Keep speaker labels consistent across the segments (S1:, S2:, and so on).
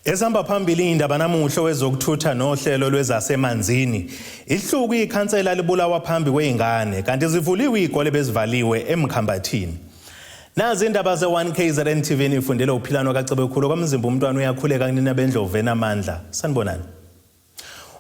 S1: Ezihamba phambili indaba namuhla wezokuthutha nohlelo lwezasemanzini. Ihluku ikhansela libulawa phambi kwezingane kanti zivuliwe izikole bezivaliwe eMkhambathini. Nazi indaba ze-1 KZN TV nifundele uphilano kaCebekhulu kwamzimba umntwana uyakhuleka kunina bendlovu enamandla. Sanibonani.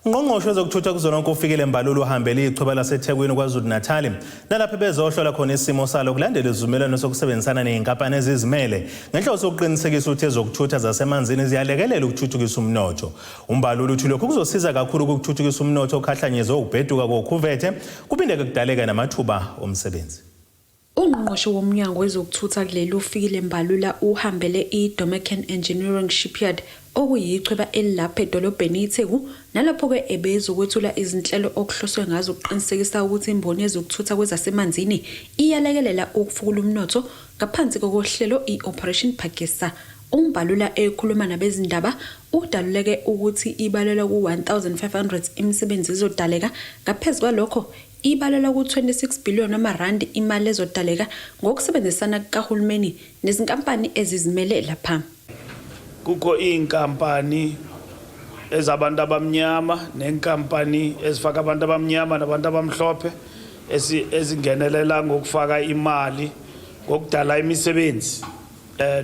S1: Ungqongqoshe wezokuthutha kuzwelonke uFikile Mbalula uhambele ichweba laseThekwini KwaZulu-Natal nalapho bezohlola khona isimo salo kulandela isivumelwano sokusebenzisana nezinkampani ezizimele ngenhloso yokuqinisekisa ukuthi ezokuthutha zasemanzini ziyalekelela ukuthuthukisa umnotho. UMbalula uthi lokhu kuzosiza kakhulu ukuthuthukisa umnotho okhahlanyezwe ukubheduka kokhuvethe kuphinde-ke kudaleke namathuba omsebenzi.
S2: Ungqongqoshe woMnyango wezokuThutha kuleli uFikile Mbalula uhambele iDomecan Engineering Shipyard okuyichweba elilapha edolobheni iTheku nalapho-ke ebezokwethula izinhlelo okuhloswe ngazo ukuqinisekisa ukuthi imboni yezokuthutha kwezasemanzini iyalekelela ukufukula umnotho ngaphansi kokohlelo i-Operation Phakisa. UMbalula ekhuluma nabezindaba udaluleke ukuthi ibalelwa ku-1,500 imisebenzi izodaleka ngaphezu kwalokho Ibalelwa ku-26 billion wamarandi imali ezodaleka ngokusebenzisana kukahulumeni nezinkampani ezizimele lapha.
S3: Kukho izinkampani ezabantu abamnyama nenkampani ezifaka abantu abamnyama nabantu abamhlophe ezingenelela ngokufaka imali ngokudala imisebenzi.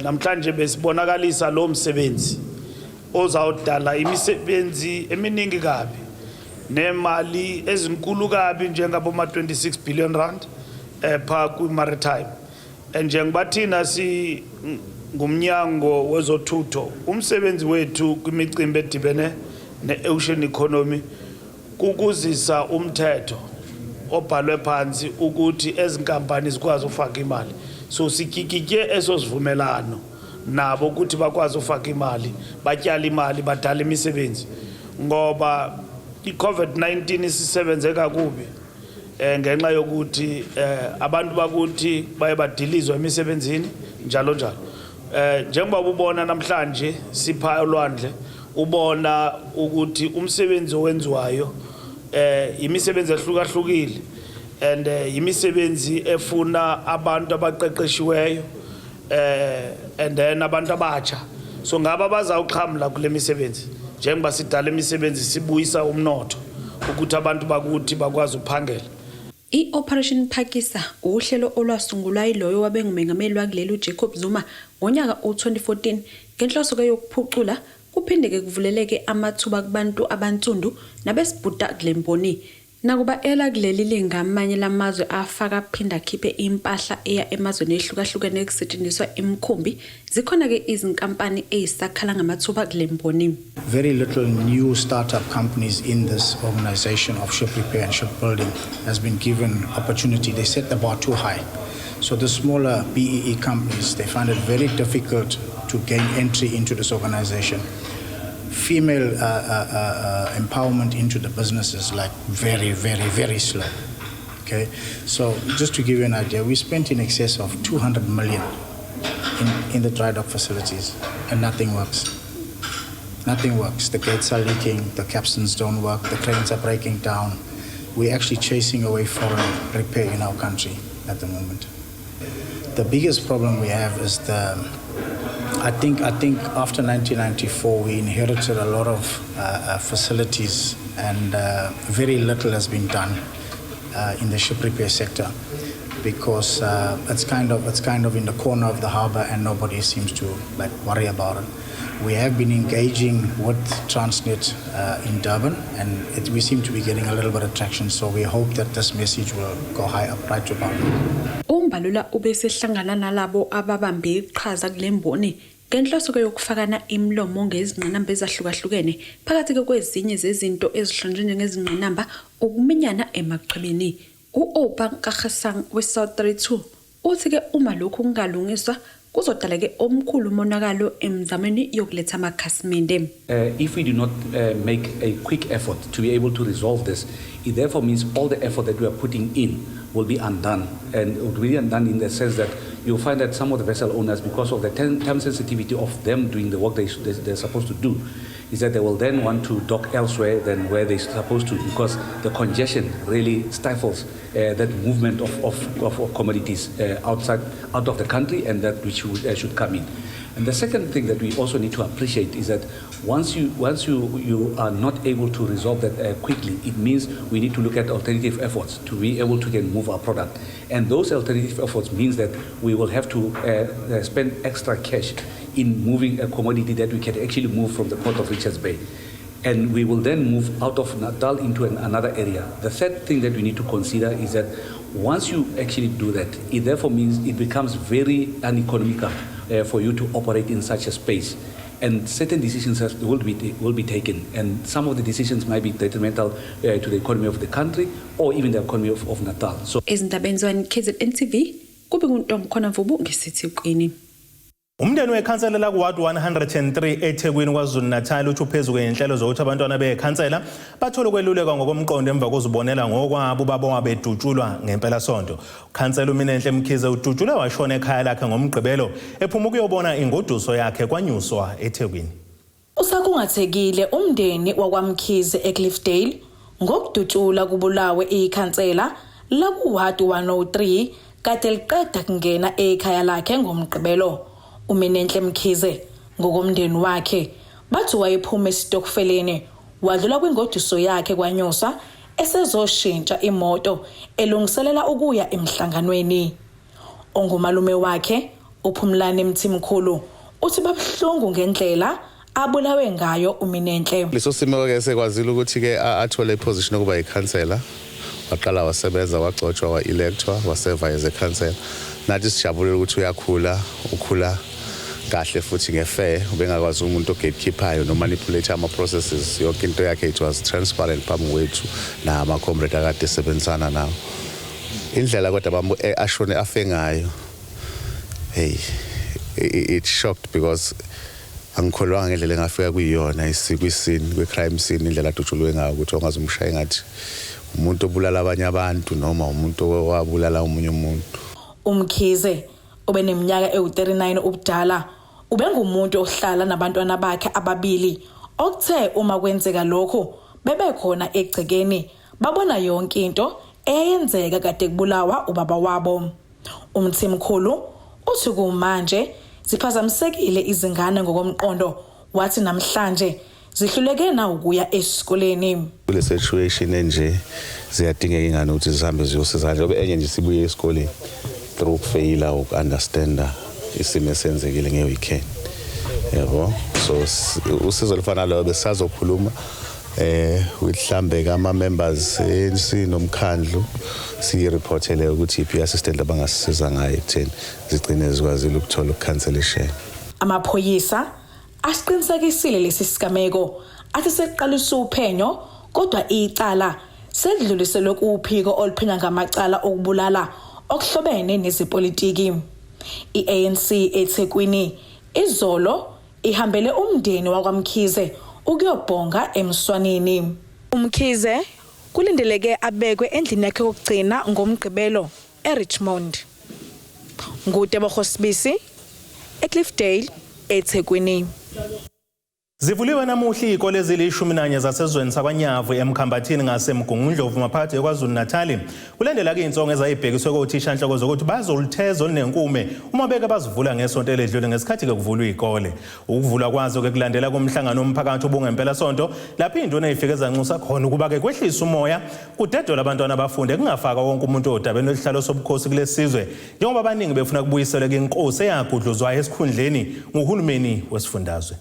S3: Namhlanje besibonakalisa lo msebenzi ozawudala imisebenzi eminingi kabi nemali ezinkulu kabi njengabo ma-26 billion rand pha kwi-maritime. Njengoba thina si ngumnyango wezothutho, umsebenzi wethu kwimicimbi edibene ne-ocean economy kukuzisa umthetho obhalwe phansi ukuthi ezinkampani zikwazi ufaka imali. So sityikitye eso sivumelano nabo ukuthi bakwazi ufaka imali, batyale imali, badale imisebenzi, ngoba i-COVID-19 isisebenze kakubi ngenxa yokuthi abantu bakuthi baye badilizwa emisebenzini njalo njalo. Njengoba ubona namhlanje sipha olwandle, ubona ukuthi umsebenzi owenziwayo imisebenzi ehlukahlukile and imisebenzi efuna abantu abaqeqeshiweyo and then abantu abatsha. So ngaba bazawuxhamla kule misebenzi njengoba sidala imisebenzi sibuyisa umnotho ukuthi abantu bakuthi bakwazi ukuphangela.
S2: I-Operation Phakisa uhlelo olwasungulwa yiloyo wabengumengameli wakuleli uJacob Zuma ngonyaka u-2014 ngenhloso-ke yokuphucula kuphinde-ke kuvuleleke amathuba kubantu abansundu nabesibhuda kule mboni. Nakuba elakuleli lingamanye lamazwe afaka aphinde akhiphe impahla eya emazweni ehlukahlukene ekusetshenziswa imikhumbi, zikhona-ke izinkampani ey'sakhala ngamathuba kule mboni.
S4: Very little new startup companies in this organization of ship repair and shipbuilding has been given opportunity. They set the bar too high. So the smaller BEE companies, they find it very difficult to gain entry into this organization. Female empowerment into the business is like very, very, very slow. Okay, so just to give you an idea, we spent in excess of 200 million in the dry dock facilities and nothing works. Nothing works. The gates are leaking, the capstans don't work, the cranes are breaking down. We're actually chasing away foreign repair in our country at the moment. The biggest problem we have is I think after 1994 we inherited a lot of facilities and very little has been done in the ship repair sector because it's kind of in the corner of the harbor and nobody seems to like worry about it. We have been engaging with Transnet in Durban and we seem to be getting a little bit of traction, so we hope that this message will go high up right to Parliament.
S2: UMbalula ubesehlangana nalabo ababambe iqhaza kule mboni ngenhloso-ke yokufakana imilomo ngezingqinamba ezahlukahlukene phakathi-ke kwezinye zezinto ezihlonzwe njengezingqinamba ukuminyana emachwebeni. U-Oupa Nkgoagesang we-South 32 uthi-ke uma lokhu kungalungiswa kuzodaleka omkhulu umonakalo emizamweni yokuletha amakhasimende.
S5: If we do not make a quick effort to be able to resolve this, it therefore means all the effort that we are putting in will be undone. And it will be undone in the sense that you'll find that some of the vessel owners, because of the time sensitivity of them doing the work they're supposed to do, is that they will then want to dock elsewhere than where they're supposed to, because the congestion really stifles that movement of commodities outside, out of the country, and that which should come in. And the second thing that we also need to appreciate is that once you are not able to resolve that quickly, it means we need to look at alternative efforts to be able to can move our product. And those alternative efforts means that we will have to spend extra cash in moving a commodity that we can actually move from the port of Richards Bay. And we will then move out of Natal into another area. The third thing that we need to consider is that once you actually do that, it therefore means it becomes very uneconomical for you to operate in such a space. And certain decisions will be taken, and some of the decisions might be detrimental to the economy of the country or even the economy of Natal. So
S2: Ezindabeni zwane KZN TV kube nguNtomkhona Mvubu ngiseThekwini.
S1: Umndeni wekhansela lakuward 103 eThekwini KwaZulu-Natal uthi uphezu kwezinhlelo zokuthi abantwana bekhansela bathole ukwelulekwa ngokomqondo emva kozibonela ngokwabo ubaba wabo edutshulwa ngempelasonto. Ukhansela uMinenhle Mkhize udutshulwe washona ekhaya lakhe ngoMgqibelo ephuma ukuyobona ingoduso yakhe kwaNyuswa eThekwini.
S6: Usakhungathekile umndeni wakwaMkhize eCliffdale ngokudutshula kubulawe ikhansela lakuward 103 kade liqeda kungena ekhaya lakhe ngoMgqibelo. UMinenhle Mkhize ngokomndeni wakhe bathi wayephuma esitokfeleni wadlula kwingoduso yakhe kwaNyuswa esezoshintsha imoto elungiselela ukuya emhlanganweni. Ongumalume wakhe uPhumlane Mthimkhulu uthi babuhlungu ngendlela abulawe ngayo uMinenhle.
S7: Leso simo ke sekwazile ukuthi ke athole iposition yokuba yikhansela, waqala wasebenza, wagcotshwa, wa-electwa, waseva as a councillor. Nathi sijabulela ukuthi uyakhula, ukhula kahle futhi ngefair. Ubengakwazi umuntu ogatekeepayo no-manipulate ama-processes. Yonke into yakhe, it was transparent phambi kwethu nama-comrade akade esebenzisana nawo. Indlela kodwa ashone afe ngayo, hey, it shocked because angikholwanga ngendlela engafika kuyiyona kwiscene, kwi-crime scene, indlela adutshulwe ngayo, ukuthi ongaze umshaye ngathi umuntu obulala abanye abantu noma umuntu owabulala omunye umuntu.
S6: UMkhize obeneminyaka ewu-39 ubudala ubengumuntu ohlala nabantwana bakhe ababili okuthe uma kwenzeka lokhu bebekhona egcekeni babona yonke into eyenzeka kade kubulawa ubaba wabo. UMthimkhulu uthi kumanje ziphazamisekile izingane ngokomqondo, wathi namhlanje zihluleke na ukuya esikoleni.
S7: Kule situation enje ziyadingeka ingane ukuthi zihambe ziyosiza, njengoba enye nje sibuye esikoleni through ukufeyila uku-understanda isimo esenzekile nge-weekend, yabo. So usizo olufana loyo besisazokhuluma with mhlambe kama members ANC nomkhandlu, siyireportele ukuthi iphi assistant abangasisiza ngayo ekutheni zigcine zikwazile ukuthola ukukhanselishela.
S6: Amaphoyisa asiqinisekisile lesi sigameko, athi sekuqalisa uphenyo kodwa icala selidluliselwe kuphiko oluphenya ngamacala okubulala okuhlobene nezepolitiki. I-ANC eThekwini izolo ihambele umndeni wakwaMkhize ukuyobhonga emswanini. UMkhize kulindeleke abekwe endlini yakhe yokugcina ngoMgqibelo eRichmond. NguTebogo Sibisi eCliffdale eThekwini.
S1: Zivuliwe namuhla izikole ezili-11 zasezweni sakwaNyavu eMkhambathini ngaseMgungundlovu maphakathi eKwaZulu Natal. Kulandela-ke iy'nsongo ezayibhekiswe kothishanhloko zokuthi bazolutheza olunenkume uma beke bazivula ngesonto eledlule ngesikhathi-ke kuvulwa iy'kole. Ukuvulwa kwazo-ke kulandela komhlangano womphakathi obungempela-sonto lapho iy'nduna ey'fike zanxusa khona ukuba-ke kwehlise umoya, kudedelwe abantwana abafunde, kungafakwa wonke umuntu odabeni lwesihlalo sobukhosi kulesi sizwe, njengoba abaningi befuna kubuyiselwe inkosi eyagudluzwayo esikhundleni nguhulumeni wesifundazwe.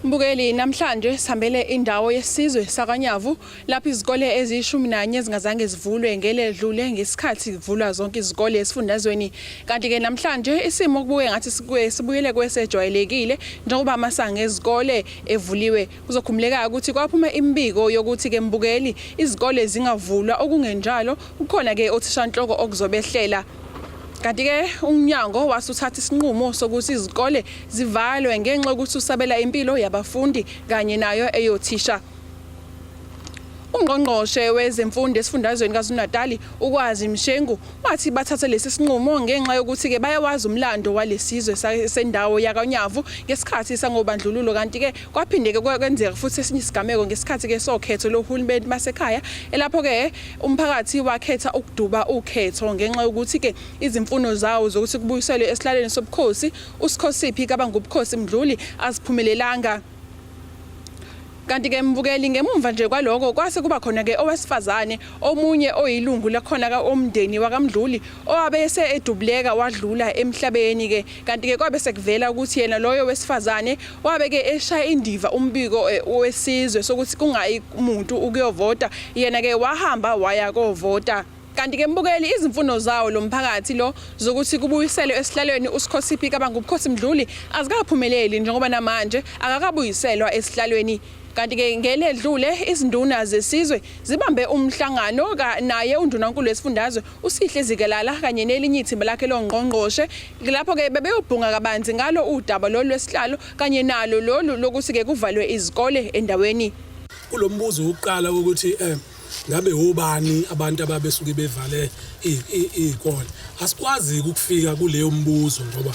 S8: Mbukeli, namhlanje sihambele indawo yesizwe sakwaNyavu lapho izikole eziyishumi nanye zingazange zivulwe ngeledlule ngesikhathi kuvulwa zonke izikole esifundazweni. Kanti-ke namhlanje isimo kubuye ngathi sibuyele kwesejwayelekile njengoba amasango ezikole evuliwe. Kuzokhumbuleka ukuthi kwaphuma imibiko yokuthi-ke mbukeli izikole zingavulwa, okungenjalo kukhona-ke othishanhloko okuzobehlela. Kanti-ke umnyango wasuthatha isinqumo sokuthi izikole zivalwe ngenxa yokuthi usabela impilo yabafundi kanye nayo eyothisha. Ungqongqoshe wezemfundo esifundazweni KwaZulu-Natal uKwazi Mshengu wathi bathathe lesi sinqumo ngenxa yokuthi-ke bayawazi umlando walesizwe sendawo yakwaNyavu ngesikhathi sangobandlululo, kanti-ke kwaphinde-ke kwenzeka futhi esinye isigameko ngesikhathi-ke sokhetho lohulumeni basekhaya, elapho-ke umphakathi wakhetha ukuduba ukhetho ngenxa yokuthi-ke izimfuno zawo zokuthi kubuyiselwe esihlalweni sobukhosi uSikhosiphi kaBangubukhosi Mdluli aziphumelelanga. Kanti-ke mbukeli, ngemumva nje kwaloko kwase kuba khona-ke owesifazane omunye oyilungu lakhona omndeni wakaMdluli owabe ese edubuleka wadlula emhlabeni-ke. Kanti-ke kwabe sekuvela ukuthi yena loyo wesifazane wabe-ke eshaya indiva umbiko wesizwe sokuthi kungayi muntu ukuyovota, yena-ke wahamba waya kovota. Kanti-ke mbukeli, izimfuno zawo lo mphakathi lo zokuthi kubuyiselwe esihlalweni uSikhosiphi kaBangubukhosi Mdluli azikaphumeleli, njengoba namanje akakabuyiselwa esihlalweni. Kanti-ke ngeledlule izinduna zesizwe zibambe umhlangano naye undunankulu wesifundazwe uSihle Zikalala kanye nelinye ithimba lakhe longqongqoshe, lapho-ke bebeyobhunga kabanzi ngalo udaba lolu lwesihlalo kanye nalo lolu lokuthi-ke kuvalwe izikole endaweni.
S9: Kulo mbuzo wokuqala wokuthi ngabe obani abantu ababesuke bevale iy'kole, asikwazi ukufika kuleyo mbuzo ngoba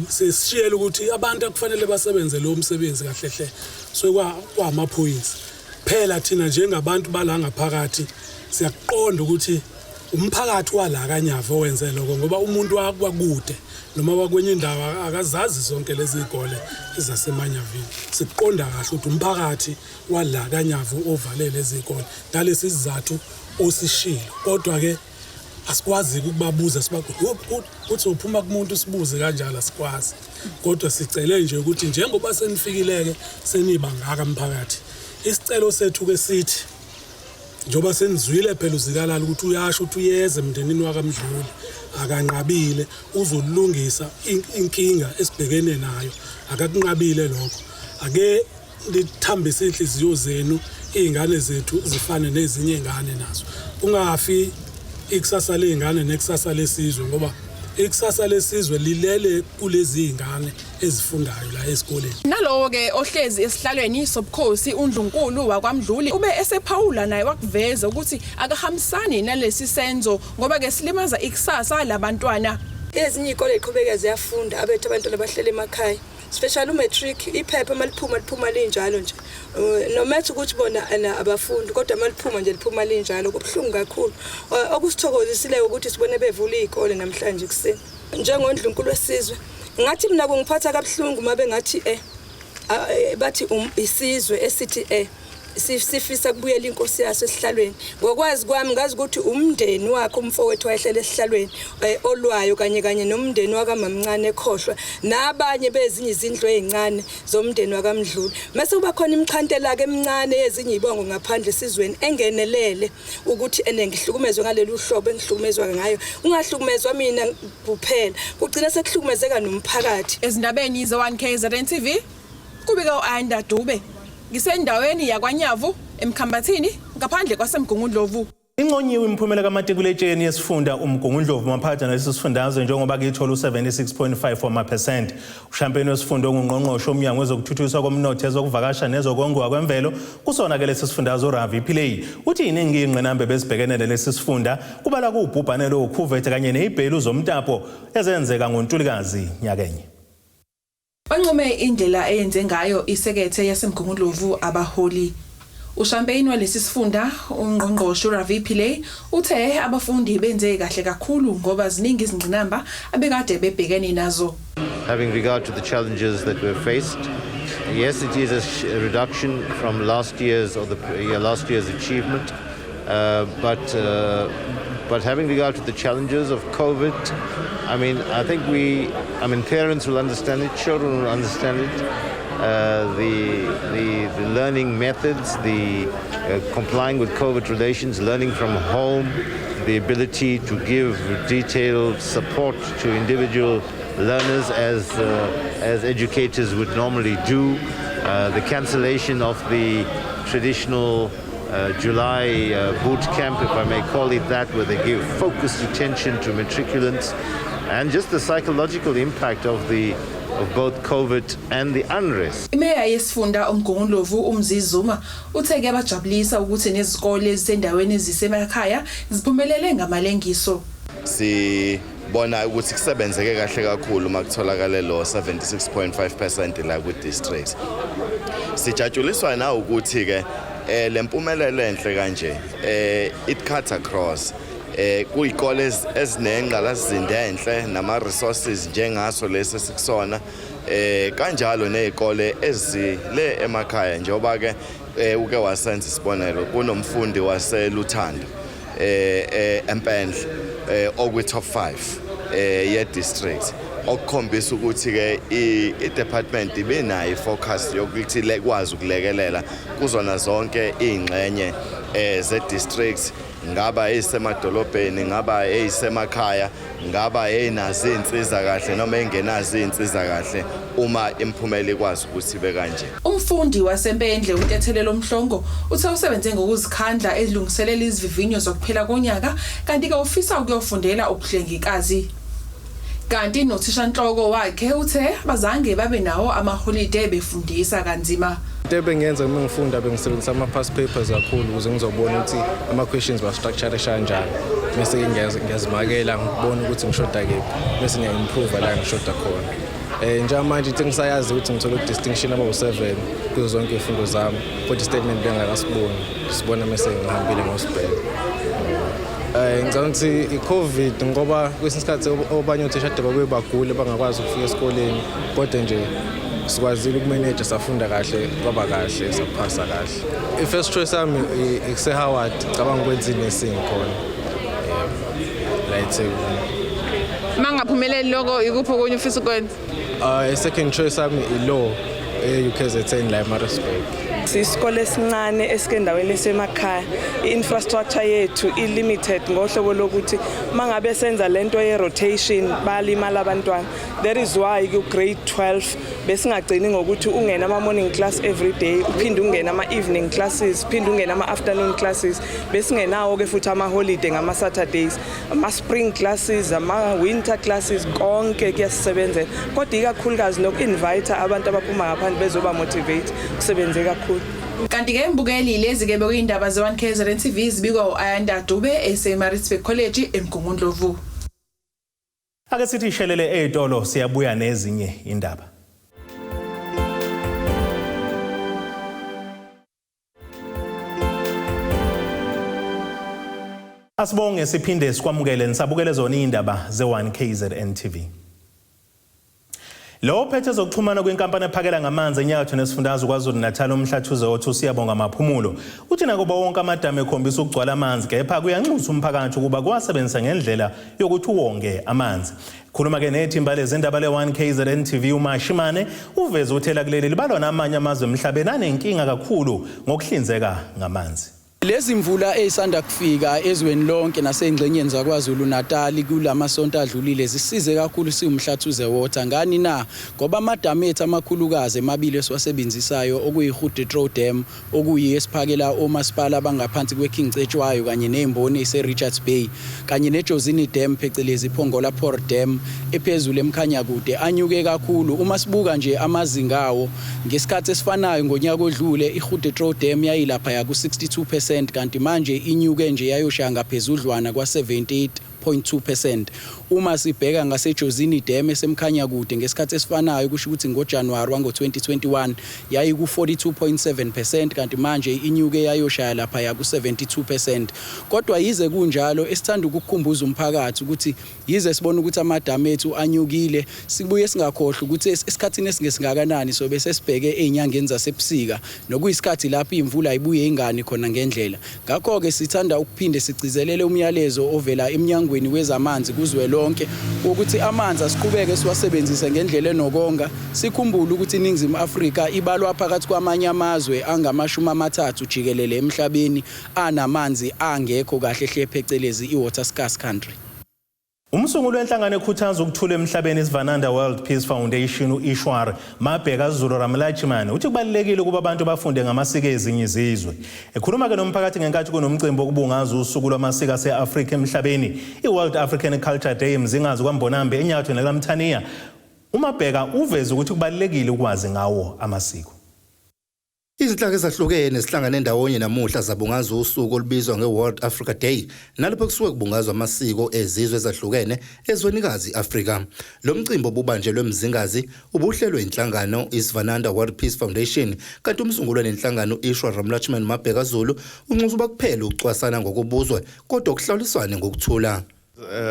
S9: sesishiyela ukuthi abantu akufanele basebenze lowo msebenzi kahle hle sokwamaphoyisa. Phela thina njengabantu bala ngaphakathi siyakuqonda ukuthi umphakathi wala kaNyavu owenze lokho, ngoba umuntu wakude noma wakwenye indawo akazazi zonke lezi zikole ezasemanyavini. Sikuqonda kahle ukuthi umphakathi wala kaNyavu ovale lezi zikole ngalesi sizathu osishilo, kodwa-ke asikwazi ukubabuza uthi uphuma kumuntu sibuze kanjalo, asikwazi. Kodwa sicele nje ukuthi njengoba senifikile-ke seniba ngaka mphakathi, isicelo sethu-ke sithi njengoba senizwile phela uZikalala ukuthi uyasho ukuthi uyeza emndenini wakaMdluli, akanqabile, uzolungisa inkinga esibhekene nayo, akakunqabile lokho. Ake lithambise inhliziyo zenu, iy'ngane zethu zifane nezinye iy'ngane nazo, kungafi ikusasa ley'ngane nekusasa lesizwe, ngoba ikusasa lesizwe lilele kulezi iy'ngane ezifundayo la esikoleni.
S8: Nalowo-ke ohlezi esihlalweni sobukhosi uNdlunkulu wakwaMdluli ube esephawula naye wakuveza ukuthi akahambisani nalesi senzo ngoba-ke silimaza ikusasa labantwana.
S10: Ezinye iy'kole y'qhubeka ziyafunda, abethu abantwana bahlele emakhaya, especially u-matric, iphepha maliphuma liphuma linjalo nje, no matter ukuthi bona abafundi, kodwa maliphuma nje liphuma linjalo. Kubuhlungu kakhulu. Okusithokozisileyo ukuthi sibone bevula iy'kole namhlanje ekuseni. Njengondlunkulu wesizwe, ngathi mina kungiphatha kabuhlungu uma bengathi bathi isizwe esithi sifisa kubuyela inkosi yaso esihlalweni. Ngokwazi kwami ngazi ukuthi umndeni wakhe umfowethu wayehlele esihlalweni olwayo kanye kanye nomndeni wakamamncane ekhohlwa nabanye bezinye izindlu ezincane zomndeni wakaMdluli. Mase kuba khona imixhantela ke emincane yezinye izibongo ngaphandle esizweni engenelele ukuthi ene ngihlukumezwe ngalolu hlobo engihlukumezwa ngayo, ungahlukumezwa mina kuphela, kugcina sekuhlukumezeka nomphakathi.
S8: Ezindabeni ze-1 KZN TV kubika u-Ayanda Dube, ngisendaweni yakwaNyavu eMkhambathini ngaphandle kwaseMgungundlovu.
S1: Inconyiwe imiphumela kamatikuletsheni yesifunda uMgungundlovu maphakathi nalesi sifundazwe njengoba kuyithola u-76.5 wamaphesenti. Ushampeni wesifunda ongungqongqoshe omnyango wezokuthuthukiswa komnotho, ezokuvakasha nezokongiwa kwemvelo kusona-ke lesi sifundazwe uRavi Pillay uthi iningi iy'ngqinamba ebezibhekene nalesi sifunda, kubalwa kuwubhubhane lowukhuvethe kanye ney'bhelu zomtapo ezenzeka ngoNtulikazi nyakenye.
S8: Banqume indlela eyenze ngayo isekethe yaseMgungundlovu abaholi. Ushampeyini walesi sifunda ungqongqoshe uRavi Pillay uthe abafundi benze kahle kakhulu ngoba ziningi izingqinamba abekade bebhekene nazo.
S11: Having regard to the challenges that were faced, yes, it is a reduction from last year's or the last year's achievement, but having regard to the challenges of COVID, I mean, I think I mean, parents will understand it, children will understand it. The learning methods, the complying with COVID relations, learning from home, the ability to give detailed support to individual learners as educators would normally do, the cancellation of the traditional July boot camp, if I may call it that, where they give focused attention to matriculants, and just the psychological impact of the of both COVID and the unrest.
S8: Imeya yesifunda uMgungundlovu uMzi Zuma uthe kuyabajabulisa ukuthi nezikole ezisendaweni ezisemakhaya ziphumelele ngamalengiso.
S12: Sibona ukuthi kusebenzeke kahle kakhulu uma kutholakale lo 76.5% la kwi-district. Sijatshuliswa na ukuthi ke lempumelelo enhle kanje it cuts across kuyikole ezinengqalasizinda enhle nama resources njengaso lesi esikusona, kanjalo nezikole ezile emakhaya, njengoba ke uke wasenza isibonelo kunomfundi waseLuthando eMpendle okwi top 5 ye district, okukhombisa ukuthi ke i-department ibenayo ifocus yokuthi lekwazi ukulekelela kuzona zonke izingxenye ze district, ngaba ezisemadolobheni, ngaba ezisemakhaya, ngaba eyinazo insiza kahle noma engenazo insiza kahle, uma imphumela ikwazi ukuthi ibe kanje.
S8: Umfundi waseMpendle uNtethelelo Mhlongo uthe usebenze ngokuzikhandla elungiselela izivivinyo zokuphela konyaka, kanti ke ufisa ukuyofundela ubuhlengikazi. Kanti nothishanhloko wakhe uthe bazange babe nawo amaholide befundisa kanzima.
S13: Into ebengiyenza uma ngifunda, bengisebenzisa ama-past papers kakhulu ukuze ngizobona ukuthi ama-questions ba-structure kanjani, bese ngiyazimakela ngibone ukuthi ngishoda kephi, bese ngiya-improve la ngishoda khona. Njengamanje into engisayazi ukuthi ngithole u-distinction abawu-7 kuzo zonke iy'fundo zami, kodwa i-statement bengakasiboni, sibona mese ngihambile ngosibheka. Ngicabanga ukuthi i-COVID, ngoba kwesinye isikhathi abanye othisha ade babuye bagule bangakwazi ukufika esikoleni, kodwa nje sikwazile ukumeneja, safunda kahle, kwaba kahle, saphasa kahle. I-first choice yami ikuse-Howard, ngicabanga ukwenza i-nursing khona, yebo, la eThekwini.
S8: Mangaphumeleli lokho, ikuphi okunye ufisa ukwenza?
S13: I-second choice yami i-law e-UKZN la eMaritzburg.
S10: Siyisikole esincane esikendaweni esemakhaya. I-infrastructure yethu i-limited ngohlobo lokuthi mangabe senza lento ye-rotation bayalimala abantwana. That is why ku-grade 12 besingagcini ngokuthi ungene ama-morning class every day, uphinde ungene ama-evening classes, uphinde ungene ama-afternoon classes. Besingenawo-ke futhi ama-holiday ngama-Saturdays, ama-spring classes, ama-winter classes, konke kuyasisebenzela. Kodwa ikakhulukazi noku-invite abantu abaphuma ngaphandle bezoba motivate kusebenze kakhulu.
S8: Kanti ke mbukeli, lezi ke bekuyindaba ze-1 KZN TV zibikwa u-Ayanda Dube eseMaritzburg College eMgungundlovu.
S1: Ake sithi ishelele ey'tolo, siyabuya nezinye indaba. Asibonge siphinde sikwamukele nisabukele zona indaba ze-1 KZN TV. Lo ophethe zokuxhumana kwinkampani ephakela ngamanzi enyakatho nesifundazwe KwaZulu-Natal uMhlathuze othi uSiyabonga Maphumulo uthi nakuba wonke amadamu ekhombisa ukugcwala amanzi, kepha kuyanxusa umphakathi ukuba kuwasebenzise ngendlela yokuthi uwonge amanzi. Khuluma ke nethimba lezindaba le-1 KZN TV, uMashimane uveze ukuthi kuleli libalwa namanye amazwe emhlabeni anenkinga kakhulu ngokuhlinzeka ngamanzi.
S14: Lezi mvula ezisanda kufika ezweni lonke nasengxenyeni zaKwaZulu Natal kulamasonto adlulile zisize kakhulu siwuMhlathuze Water. Ngani na? Ngoba amadamu ethu amakhulukazi emabili esiwasebenzisayo, okuyi-Goedertrouw Dam, okuyiyo esiphakela omasipala abangaphansi kwe-King Cetshwayo kanye ney'mboni ey'se-Richards Bay, kanye neJozini Dam, phecelezi Pongolapoort Dam ephezulu eMkhanyakude, anyuke kakhulu. Uma sibuka nje amazinga awo ngesikhathi esifanayo ngonyaka odlule, i-Goedertrouw Dam yayilaphaya ku-62%, kanti manje inyuke nje yayoshaya ngaphezudlwana kwa-78.2%. Uma sibheka ngaseJozini Dam eseMkhanyakude ngesikhathi esifanayo, kusho ukuthi ngoJanuwari wango-2021 yayiku-42.7%, kanti manje inyuke yayoshaya laphaya ku-72%. Kodwa yize kunjalo, esithanda ukukukhumbuza umphakathi ukuthi yize sibona ukuthi amadamu ethu anyukile, sibuye singakhohlwa ukuthi esikhathini esingesingakanani sobe sesibheke ey'nyangeni zasebusika, nokuyisikhathi lapho iy'mvula ibuye ingani khona ngendlela. Ngakho-ke sithanda ukuphinde sigcizelele umyalezo ovela emnyangweni wezamanzi kuzwelonke ukuthi amanzi asiqhubeke siwasebenzise ngendlela enokonga. Sikhumbule ukuthi iNingizimu Afrika ibalwa phakathi kwamanye amazwe angama-30 jikelele emhlabeni anamanzi angekho kahle hle, phecelezi i-water scarce country.
S1: Umsunguli wenhlangano ekhuthaza ukuthula emhlabeni iSivananda World Peace Foundation u-Ishwar Mabheka Zulu Ramlachman uthi kubalulekile ukuba abantu bafunde ngamasiko ezinye izizwe. Ekhuluma-ke nomphakathi ngenkathi kunomcimbi wokubungaza usuku lwamasiko ase-Afrika emhlabeni, i-World African Culture Day eMzingazi kwaMbonambi enyakatho nekaMthaniya. UMabheka uveze ukuthi kubalulekile ukwazi ngawo amasiko.
S15: Izinhlaka ezahlukene zihlangane ndawonye namuhla zabungaza usuku olubizwa nge-World Africa Day, nalapho kusuke kubungazwa amasiko ezizwe ezahlukene ezwenikazi i-Afrika. Lo mcimbi obubanjelwe eMzingazi ubuhlelwe inhlangano iSivananda World Peace Foundation, kanti umsunguli nenhlangano Ishwar Ramlutchman Mabheka Zulu unxusa ukuba kuphele ukucwasana ngokobuzwe kodwa kuhlaliswane ngokuthula.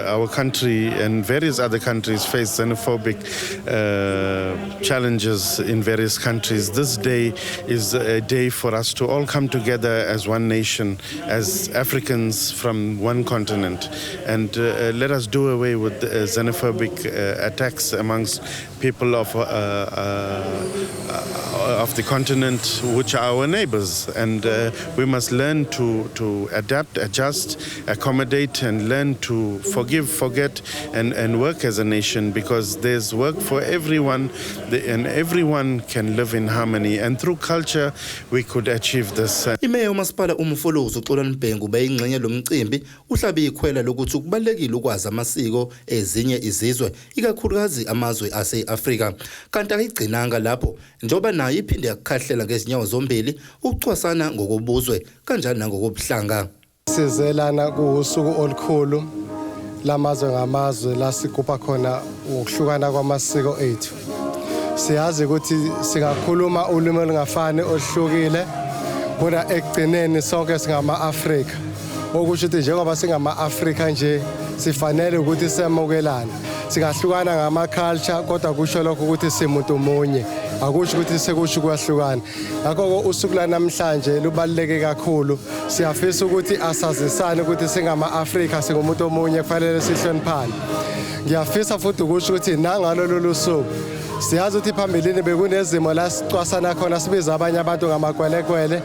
S16: Our country and various other countries face xenophobic challenges in various countries. This day is a day for us to all come together as one nation, as Africans from one continent, and let us do away with xenophobic attacks amongst people of the continent, which are our neighbors. And we must learn to adapt, adjust, accommodate, and learn to forgive, forget, and work as a nation, because there's work for everyone, and everyone can live in harmony. And through culture, we could achieve this.
S15: Imeya umasipala uMfolozi uXolani Bhengu beyingxenye lomcimbi uhlabe ikhwela lokuthi kubalulekile ukwazi amasiko ezinye izizwe, ikakhulukazi amazwe ase-Afrika. Kanti akayigcinanga lapho, njengoba nayo iphinde yakukhahlela ngezinyawo zombili ukucwasana ngokobuzwe kanjalo nangokobuhlanga.
S17: Sizelana kuwusuku olukhulu lamazwe ngamazwe la sigubha khona ukuhlukana kwamasiko ethu. Siyazi ukuthi singakhuluma ulimi olungafani oluhlukile, kodwa ekugcineni sonke singama-Afrika. Okusho ukuthi njengoba singama-Afrika nje sifanele ukuthi semukelane. Singahlukana ngama-culture, kodwa kusho lokho ukuthi simuntu munye, akusho ukuthi sekusho ukuyahlukana. Ngakho-ke usuku lwanamhlanje lubaluleke kakhulu. Siyafisa ukuthi asazisane ukuthi singama-Afrika, singumuntu omunye, kufanele sihloniphane. Ngiyafisa futhi ukusho ukuthi nangalo lolu suku siyazi ukuthi phambilini bekunezimo la sicwasana khona, sibiza abanye abantu ngamakwelekwele,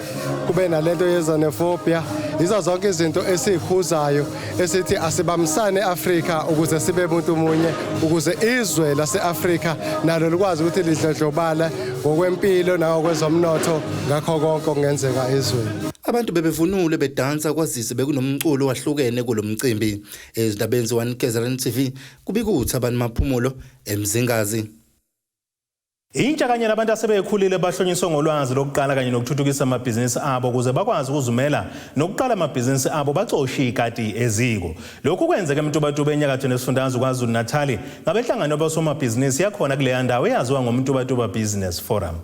S17: kube nalento ye-xenophobia. Yizo zonke izinto esiyikhuzayo esithi asibambisane e-Afrika ukuze sibe muntu munye, ukuze izwe lase-Afrika nalo likwazi ukuthi lidlondlobale ngokwempilo nangokwezomnotho, ngakho konke okungenzeka ezweni.
S15: Abantu bebevunule bedansa kwazise bekunomculo wahlukene kulomcimbi. Ezindabeni ze-1 KZN TV kubika uThabani Maphumulo eMzingazi.
S1: Intsha kanye nabantu asebekhulile bahlonyiswe ngolwazi lokuqala kanye nokuthuthukisa amabhizinisi abo ukuze bakwazi ukuzimela nokuqala amabhizinisi abo bacoshe ikati eziko. Lokhu kwenzeka eMtubatuba enyakatho nesifundazwe KwaZulu-Natal ngabenhlangano yabosomabhizinisi yakhona kuleya ndawo eyaziwa ngoMtubatuba Business Forum.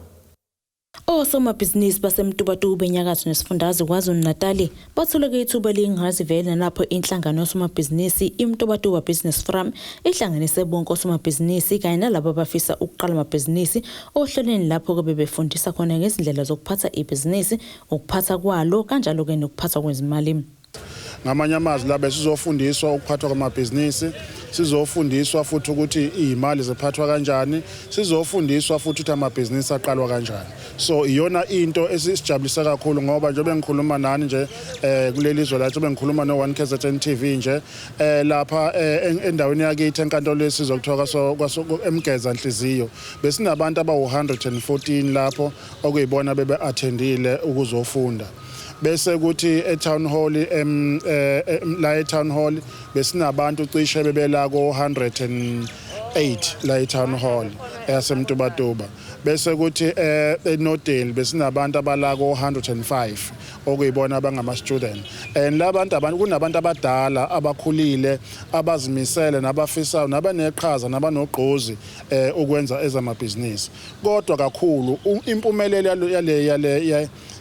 S18: Osomabhizinisi baseMtubatuba enyakatho nesifundazwe KwaZulu-Natal batholeke ithuba eliyingqayizivele lapho inhlangano yosomabhizinisi iMtubatuba Business Forum ihlanganise bonke osomabhizinisi kanye nalabo abafisa ukuqala amabhizinisi ohlelweni lapho-ke bebefundisa khona ngezindlela zokuphatha ibhizinisi, ukuphatha kwalo kanjalo-ke nokuphathwa kwezimali.
S19: Ngamanye amazwi, la besizofundiswa ukuphathwa kwamabhizinisi, sizofundiswa futhi ukuthi iy'mali ziphathwa kanjani, sizofundiswa futhi ukuthi amabhizinisi aqalwa kanjani. So iyona into esisijabulisa kakhulu, ngoba njengoba ngikhuluma nani nje kuleli zwe la, njengoba ngikhuluma no-1 KZN TV nje, lapha endaweni yakithi enkantolo yesizwe kuthiwa eMgeza Nhliziyo, besinabantu abawu-114 lapho okuyibona bebe-attendile ukuzofunda. Bese kuthi e-town hall la e-town hall besinabantu cishe bebela ko 108 la e-town hall yaseMtubatuba. Bese kuthi eNorthdale besinabantu abala ko 105 okuyibona abangama student. And labantu abantu kunabantu abadala abakhulile abazimisele nabafisayo nabaneqhaza nabanogqozi ukwenza ezamabhizinisi. Kodwa kakhulu impumelelo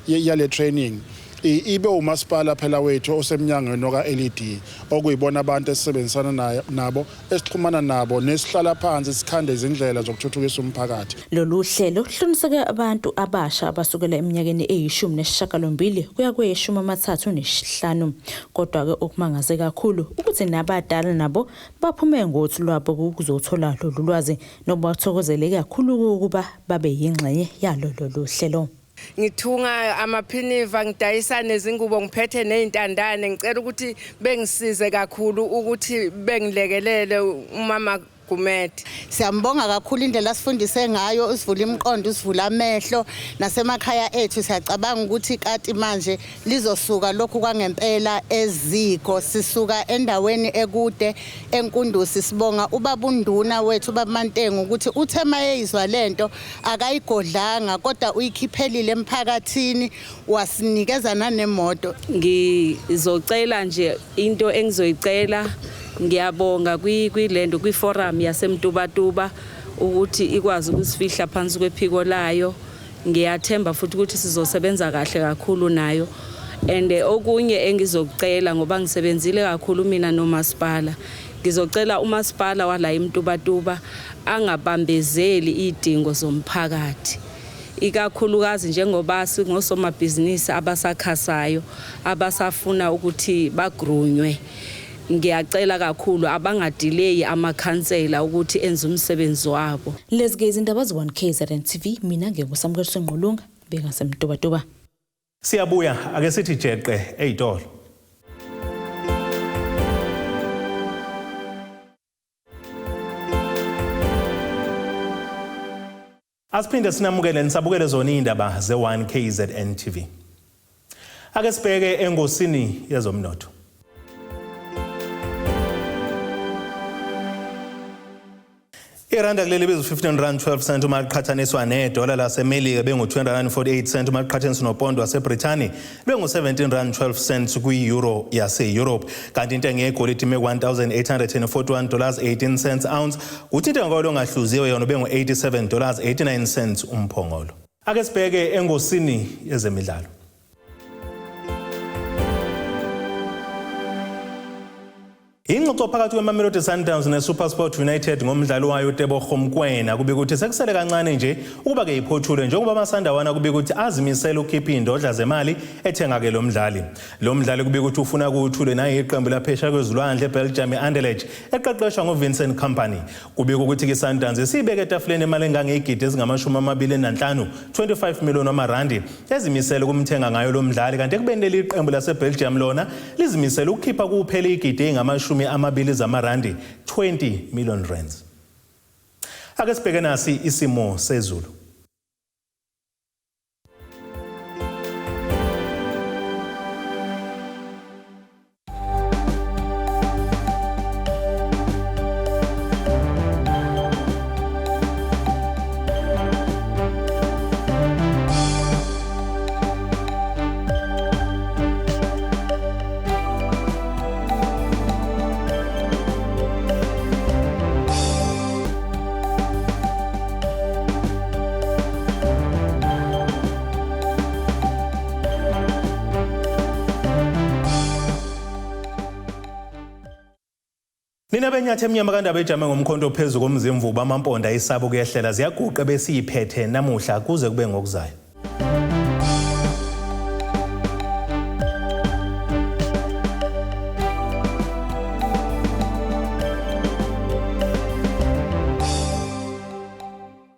S19: yale training ibe umasipala phela wethu osemnyangweni oka LED, okuyibona abantu esisebenzisana naye nabo, esixhumana nabo, nesihlala phansi sikhande izindlela zokuthuthukisa umphakathi.
S18: Lolu hlelo luhloniseke abantu abasha abasukela eminyakeni eyi-18 kuya kweyishumi-35. Kodwa-ke okumangaze kakhulu ukuthi nabadala nabo baphume ngothi lwabo ukuzothola lolu lwazi nobathokozele kakhulu ukuba babe yingxenye yalo lolu hlelo.
S20: Ngithunga amaphinifa, ngidayisa nezingubo, ngiphethe ney'ntandane. Ngicela ukuthi bengisize kakhulu, ukuthi bengilekelele umama. Gumede.
S21: Siyambonga kakhulu indlela asifundise ngayo, usivula imiqondo, usivula amehlo nasemakhaya ethu. Siyacabanga ukuthi ikati manje lizosuka lokhu kwangempela eziko. Sisuka endaweni ekude eNkundusi. Sibonga ubaba uNduna wethu, ubaba Mantengu, ukuthi uthe mayeyizwa lento akayigodlanga, kodwa uyikhiphelile emphakathini, wasinikeza nanemoto.
S22: Ngizocela nje into engizoyicela, ngiyabonga kwilento kwi-forum yaseMtubatuba ukuthi ikwazi ukusifihla phansi kwephiko layo. Ngiyathemba futhi ukuthi sizosebenza kahle kakhulu nayo. And okunye engizokucela, ngoba ngisebenzile kakhulu mina nomasipala, ngizocela umasipala wala eMtubatuba angabambezeli idingo zomphakathi, ikakhulukazi njengoba singosomabhizinisi abasakhasayo abasafuna ukuthi bagrunywe. Ngiyacela kakhulu abangadileyi amakhansela ukuthi enze umsebenzi wabo.
S18: Lezi-ke izindaba ze-1 KZN TV, mina nginguSamukeliso Ngqulunga, bengaseMtubatuba.
S1: Siyabuya, ake sithi jeqe ey'tolo. Asiphinde sinamukele nisabukele zona iy'ndaba ze-1 KZN TV. Ake sibheke engosini yezomnotho. Iranda kuleli bizu 15 rand 12 cent uma liqhathaniswa nedola laseMelika bengu-20 rand 48 cent uma liqhathaniswa nopondo waseBrithani bengu-17 rand 12 cents kwi-euro yase-Europe. Kanti intengo yegolide ime 1841 dollars 18 cents ounce, kuthi intengo kolo ongahluziwe yona bengu-87 dollars 89 cents umphongolo. Ake sibheke engosini yezemidlalo. Ingxoxo phakathi kweMamelodi Sundowns neSuperSport United ngomdlalo wayo uTebogo Mokoena kubika ukuthi sekusele kancane nje ukuba ke iphothule, njengoba amaSandawana kubika ukuthi azimisele ukukhipha indodla zemali ethenga ke lo mdlali. Lo mdlali kubika ukuthi ufuna kuwuthule naye iqembu laphesheya kwezilwandle eBelgium i-Anderlecht eqeqeshwa nguVincent Kompany. Kubika ukuthi ke Sundowns isibeke etafuleni imali engangeyigidi ezingama-25, 25 million wamarandi, ezimisele ukumthenga ngayo lo mdlali, kanti ekubeni leli qembu laseBelgium lona lizimisele ukukhipha kuphela igidi ezingama-20 zamarandi, 20 million rands. Ake sibheke nasi isimo sezulu. Nina benyathi emnyama kandaba ejame ngomkhonto phezu komzimvubu, amamponda isabo kuyehlela ziyaguqa besiyiphethe namuhla kuze kube ngokuzayo.